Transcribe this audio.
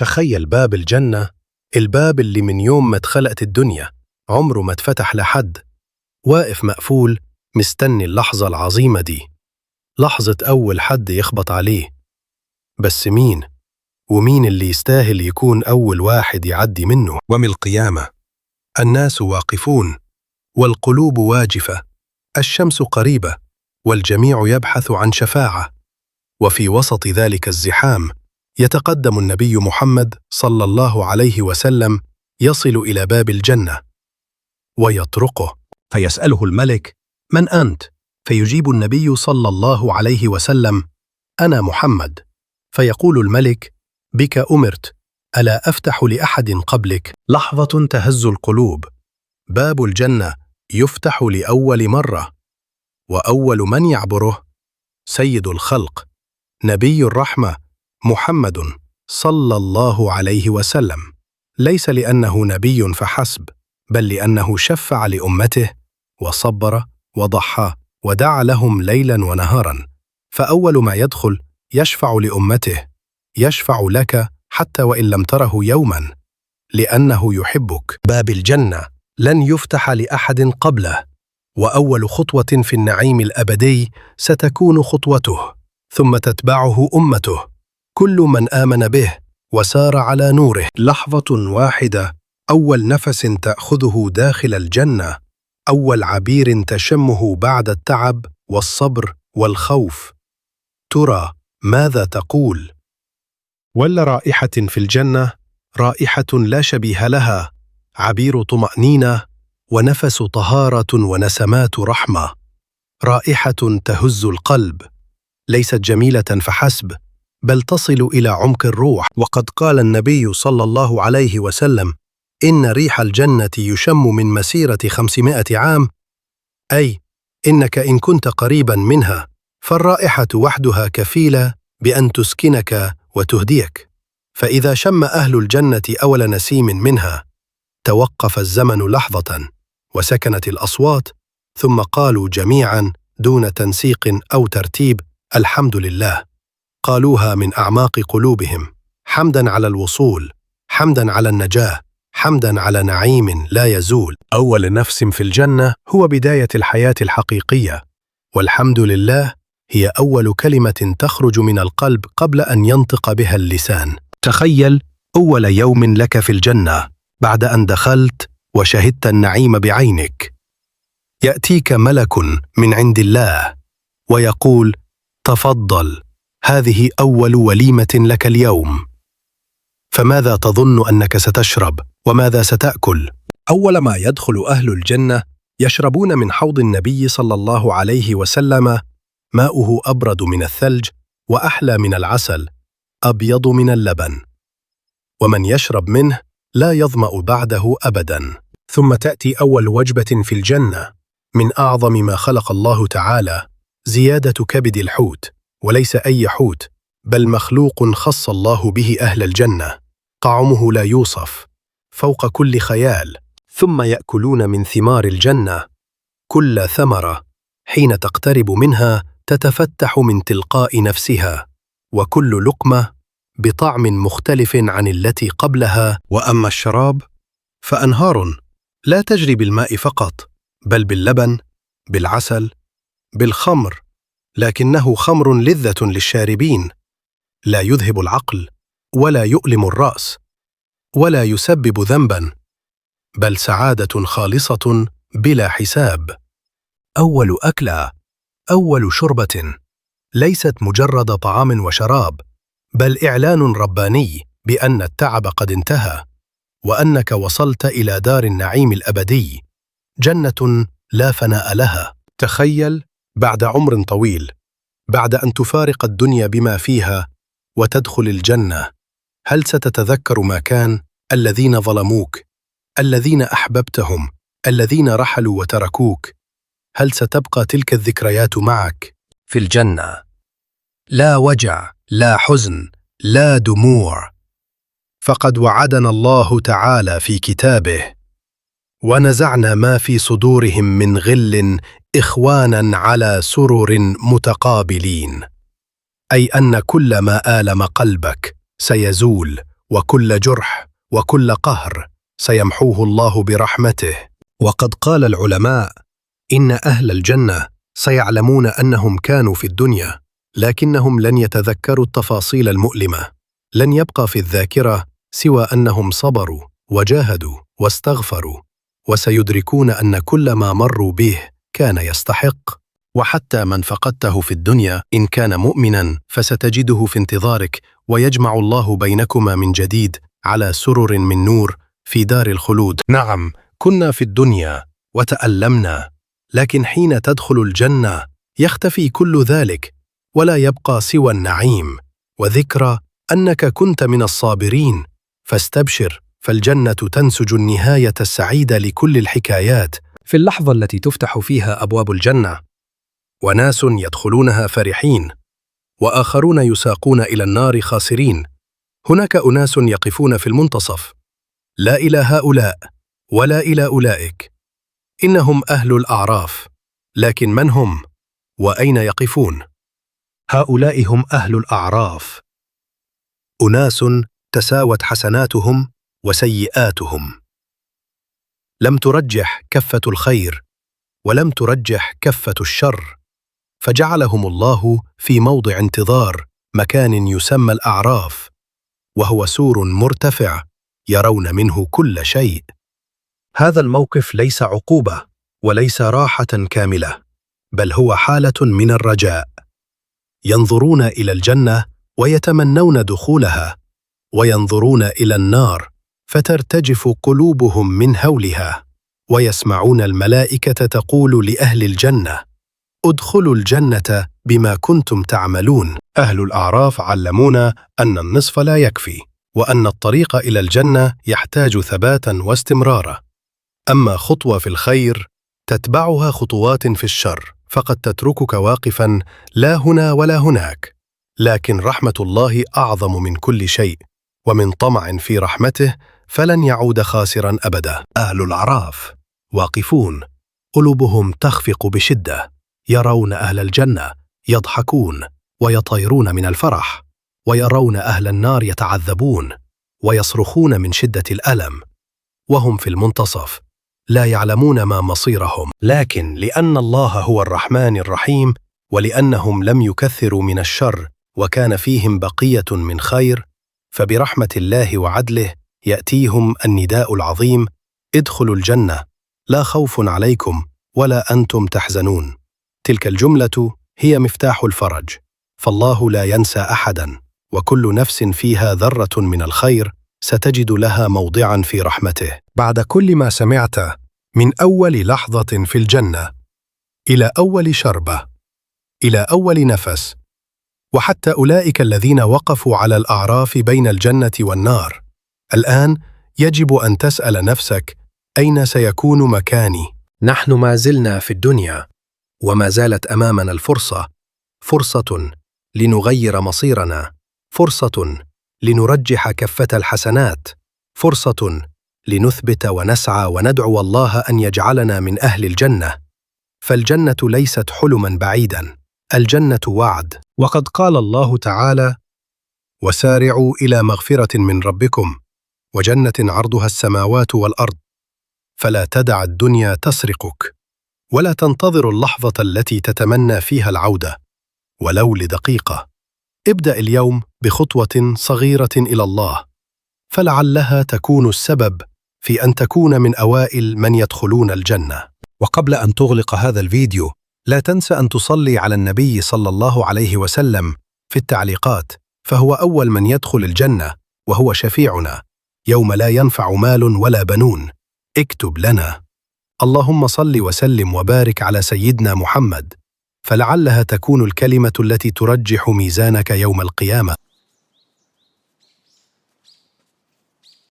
تخيل باب الجنة، الباب اللي من يوم ما اتخلقت الدنيا عمره ما اتفتح لحد، واقف مقفول مستني اللحظة العظيمة دي، لحظة أول حد يخبط عليه. بس مين؟ ومين اللي يستاهل يكون أول واحد يعدي منه؟ ومن القيامة الناس واقفون والقلوب واجفة، الشمس قريبة والجميع يبحث عن شفاعة. وفي وسط ذلك الزحام يتقدم النبي محمد صلى الله عليه وسلم، يصل إلى باب الجنة ويطرقه، فيسأله الملك: من أنت؟ فيجيب النبي صلى الله عليه وسلم: أنا محمد. فيقول الملك: بك أمرت، ألا أفتح لأحد قبلك؟ لحظة تهز القلوب، باب الجنة يفتح لأول مرة، وأول من يعبره سيد الخلق، نبي الرحمة محمد صلى الله عليه وسلم. ليس لأنه نبي فحسب، بل لأنه شفع لأمته وصبر وضحى ودعا لهم ليلا ونهارا. فأول ما يدخل يشفع لأمته، يشفع لك حتى وإن لم تره يوما، لأنه يحبك. باب الجنة لن يفتح لأحد قبله، وأول خطوة في النعيم الأبدي ستكون خطوته، ثم تتبعه أمته، كل من آمن به وسار على نوره. لحظة واحدة، أول نفس تأخذه داخل الجنة، أول عبير تشمه بعد التعب والصبر والخوف، ترى ماذا تقول؟ ولا رائحة في الجنة، رائحة لا شبيه لها، عبير طمأنينة ونفس طهارة ونسمات رحمة، رائحة تهز القلب، ليست جميلة فحسب، بل تصل إلى عمق الروح. وقد قال النبي صلى الله عليه وسلم: إن ريح الجنة يشم من مسيرة 500 عام، أي إنك إن كنت قريبا منها فالرائحة وحدها كفيلة بأن تسكنك وتهديك. فإذا شم أهل الجنة أول نسيم منها توقف الزمن لحظة وسكنت الأصوات، ثم قالوا جميعا دون تنسيق أو ترتيب: الحمد لله. قالوها من أعماق قلوبهم، حمدا على الوصول، حمدا على النجاة، حمدا على نعيم لا يزول. أول نفس في الجنة هو بداية الحياة الحقيقية، والحمد لله هي أول كلمة تخرج من القلب قبل أن ينطق بها اللسان. تخيل أول يوم لك في الجنة بعد أن دخلت وشهدت النعيم بعينك، يأتيك ملك من عند الله ويقول: تفضل، هذه أول وليمة لك اليوم. فماذا تظن أنك ستشرب وماذا ستأكل؟ أول ما يدخل أهل الجنة يشربون من حوض النبي صلى الله عليه وسلم، ماؤه أبرد من الثلج وأحلى من العسل، أبيض من اللبن، ومن يشرب منه لا يظمأ بعده أبدا. ثم تأتي أول وجبة في الجنة من أعظم ما خلق الله تعالى، زيادة كبد الحوت، وليس أي حوت، بل مخلوق خص الله به أهل الجنة، طعمه لا يوصف، فوق كل خيال. ثم يأكلون من ثمار الجنة، كل ثمرة حين تقترب منها تتفتح من تلقاء نفسها، وكل لقمة بطعم مختلف عن التي قبلها. وأما الشراب فأنهار لا تجري بالماء فقط، بل باللبن، بالعسل، بالخمر، لكنه خمر لذة للشاربين، لا يذهب العقل ولا يؤلم الرأس ولا يسبب ذنبا، بل سعادة خالصة بلا حساب. أول أكلة، أول شربة، ليست مجرد طعام وشراب، بل إعلان رباني بأن التعب قد انتهى، وأنك وصلت إلى دار النعيم الأبدي، جنة لا فناء لها. تخيل بعد عمر طويل، بعد أن تفارق الدنيا بما فيها وتدخل الجنة، هل ستتذكر ما كان؟ الذين ظلموك، الذين أحببتهم، الذين رحلوا وتركوك، هل ستبقى تلك الذكريات معك؟ في الجنة لا وجع، لا حزن، لا دموع. فقد وعدنا الله تعالى في كتابه: ونزعنا ما في صدورهم من غل إخوانا على سرر متقابلين، أي أن كل ما آلم قلبك سيزول وكل جرح وكل قهر سيمحوه الله برحمته. وقد قال العلماء إن أهل الجنة سيعلمون أنهم كانوا في الدنيا، لكنهم لن يتذكروا التفاصيل المؤلمة، لن يبقى في الذاكرة سوى أنهم صبروا وجاهدوا واستغفروا، وسيدركون أن كل ما مروا به كان يستحق. وحتى من فقدته في الدنيا إن كان مؤمنا فستجده في انتظارك، ويجمع الله بينكما من جديد على سرر من نور في دار الخلود. نعم، كنا في الدنيا وتألمنا، لكن حين تدخل الجنة يختفي كل ذلك، ولا يبقى سوى النعيم وذكرى أنك كنت من الصابرين. فاستبشر، فالجنة تنسج النهاية السعيدة لكل الحكايات. في اللحظة التي تفتح فيها أبواب الجنة، وناس يدخلونها فرحين، وآخرون يساقون إلى النار خاسرين، هناك أناس يقفون في المنتصف، لا إلى هؤلاء ولا إلى أولئك. إنهم أهل الأعراف، لكن من هم؟ وأين يقفون؟ هؤلاء هم أهل الأعراف، أناس تساوت حسناتهم وسيئاتهم، لم ترجح كفة الخير ولم ترجح كفة الشر، فجعلهم الله في موضع انتظار، مكان يسمى الأعراف، وهو سور مرتفع يرون منه كل شيء. هذا الموقف ليس عقوبة وليس راحة كاملة، بل هو حالة من الرجاء. ينظرون إلى الجنة ويتمنون دخولها، وينظرون إلى النار فترتجف قلوبهم من هولها، ويسمعون الملائكة تقول لأهل الجنة: ادخلوا الجنة بما كنتم تعملون. أهل الأعراف علمونا أن النصف لا يكفي، وأن الطريق إلى الجنة يحتاج ثباتا واستمرارا. أما خطوة في الخير تتبعها خطوات في الشر، فقد تتركك واقفا لا هنا ولا هناك. لكن رحمة الله أعظم من كل شيء، ومن طمع في رحمته فلن يعود خاسرا أبدا. أهل الأعراف واقفون، قلوبهم تخفق بشدة، يرون أهل الجنة يضحكون ويطيرون من الفرح، ويرون أهل النار يتعذبون ويصرخون من شدة الألم، وهم في المنتصف لا يعلمون ما مصيرهم. لكن لأن الله هو الرحمن الرحيم، ولأنهم لم يكثروا من الشر وكان فيهم بقية من خير، فبرحمة الله وعدله يأتيهم النداء العظيم: ادخلوا الجنة، لا خوف عليكم ولا أنتم تحزنون. تلك الجملة هي مفتاح الفرج، فالله لا ينسى أحدا، وكل نفس فيها ذرة من الخير ستجد لها موضعا في رحمته. بعد كل ما سمعت من أول لحظة في الجنة إلى أول شربة، إلى أول نفس، وحتى أولئك الذين وقفوا على الأعراف بين الجنة والنار، الآن يجب أن تسأل نفسك: أين سيكون مكاني؟ نحن ما زلنا في الدنيا، وما زالت أمامنا الفرصة، فرصة لنغير مصيرنا، فرصة لنرجح كفة الحسنات، فرصة لنثبت ونسعى وندعو الله أن يجعلنا من أهل الجنة. فالجنة ليست حلما بعيدا، الجنة وعد. وقد قال الله تعالى: وسارعوا إلى مغفرة من ربكم وجنة عرضها السماوات والأرض. فلا تدع الدنيا تسرقك، ولا تنتظر اللحظة التي تتمنى فيها العودة ولو لدقيقة. ابدأ اليوم بخطوة صغيرة إلى الله، فلعلها تكون السبب في أن تكون من أوائل من يدخلون الجنة. وقبل أن تغلق هذا الفيديو، لا تنسى أن تصلي على النبي صلى الله عليه وسلم في التعليقات، فهو أول من يدخل الجنة وهو شفيعنا يوم لا ينفع مال ولا بنون. اكتب لنا: اللهم صل وسلم وبارك على سيدنا محمد، فلعلها تكون الكلمة التي ترجح ميزانك يوم القيامة.